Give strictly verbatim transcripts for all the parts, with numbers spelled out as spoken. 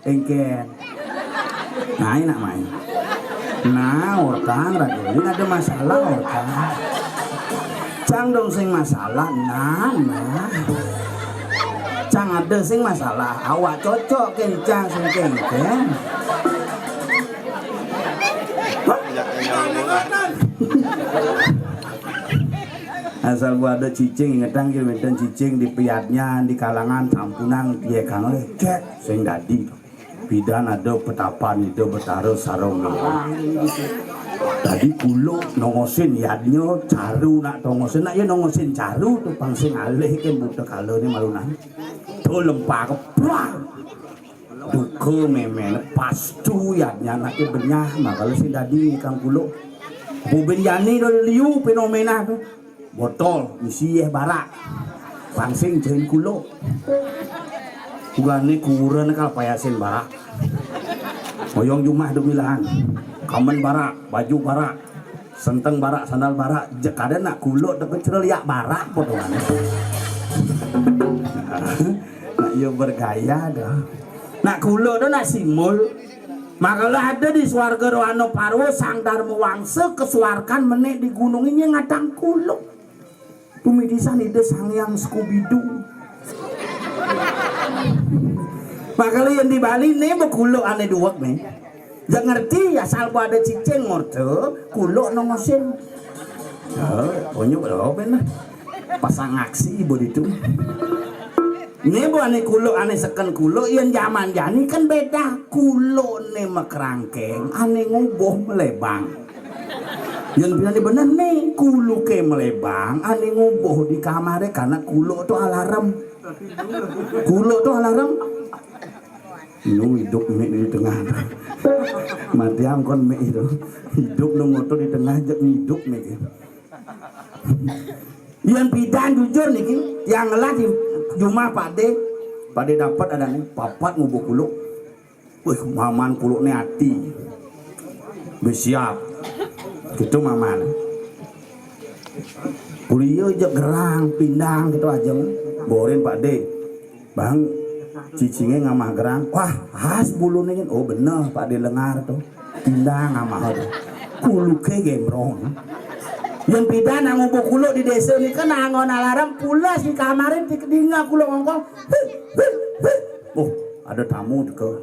Kéngkén. Nah, enak main. Nah, ortang ragu. Ini ada masalah ortang. Cang dong sing masalah. Nah, nah. Cang ada sing masalah. Awak cocok kencang sing kéngkén. Asal gua ada cicing, ingetang kira wénten cicing di piadnya, di kalangan sampunang, dia kang, eh, cek sing dadi. Pidan ada petapan Ida Betara sareng. Tadi kula nongosin yadnya caru, nak tongosin, nak ya nongosin caru tuh pang sing alih kan buta kala ni malunan. Tuh lempar, prak. Duka mémén, pastu yadnya anaknya benyah, makala sing dadi kang kula. Bubin jani do liu fenomena tuh. Botol isi yéh barak. Pang sing jain kula. Ugané kuren kal payasin barak. Oyong jumah demilahan. Kamen barak, baju barak, senteng barak, sandal barak, jekada nak kula teka cereliak barak potongan. Nak yo bergaya dah. Nak kula tu nak simbol. Makala ada di swarga rohana Parwa Sang Dharma Wangsa kesuarkan menék di gunung ini ngatang kula. Pemitisan Ida Sang Hyang Skubidu. Makala yang di Bali ni bekuluk ané duwek ni. Jak ngerti asal ku ada cicing ngorta, kuluk nongosin. Ya, onyok lho ben lah. Pasang aksi ibu ditu. Ni bu ané kuluk, ané seken kuluk, yang zaman jani kan beda. Kuluk ni makerangkeng, ané ngubuh melebang. Yang bilang ni bener ni, kuluké melebang, ané ngubuh di kamaré karena kuluk tu alarm. Kuluk tu alarm. Lu hidup mik di tengah. Mati angkon mik itu. Hidup lu ngotot di tengah, jek hidup mik. Yang pidan jujur niki, yang ngelah di jumah Pak De. Pak De dapat ada ni, papat ngubuh kuluk. Wih, maman kuluk ni ati. Besiap. Gitu maman. Kuliah jek gerang, pindang gitu aja. Borin Pak De. Bang, cicingé ngamah gerang. Wah, khas buluné. Oh, bener, Pak De lengar tuh. Pindang ngamah tuh. Kuluké gembrong. Yang pidan nak ngubuh kuluk di desa ni kan anggon alarm pulas di kamarin di kedinga kuluk ngongkong. Huh, huh, huh. Oh, ada tamu juga.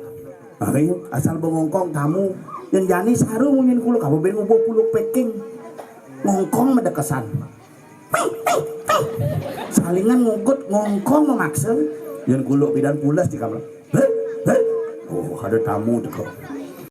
Ayo, asal bengongkong tamu. Yang jani saru mungkin kuluk apa ben ngubuh kuluk packing. Ngongkong medekesan. Salingan ngugut ngongkong memaksa. Yang kuluk pidan pulas di kamar. Heh, heh. Oh, ada tamu teko.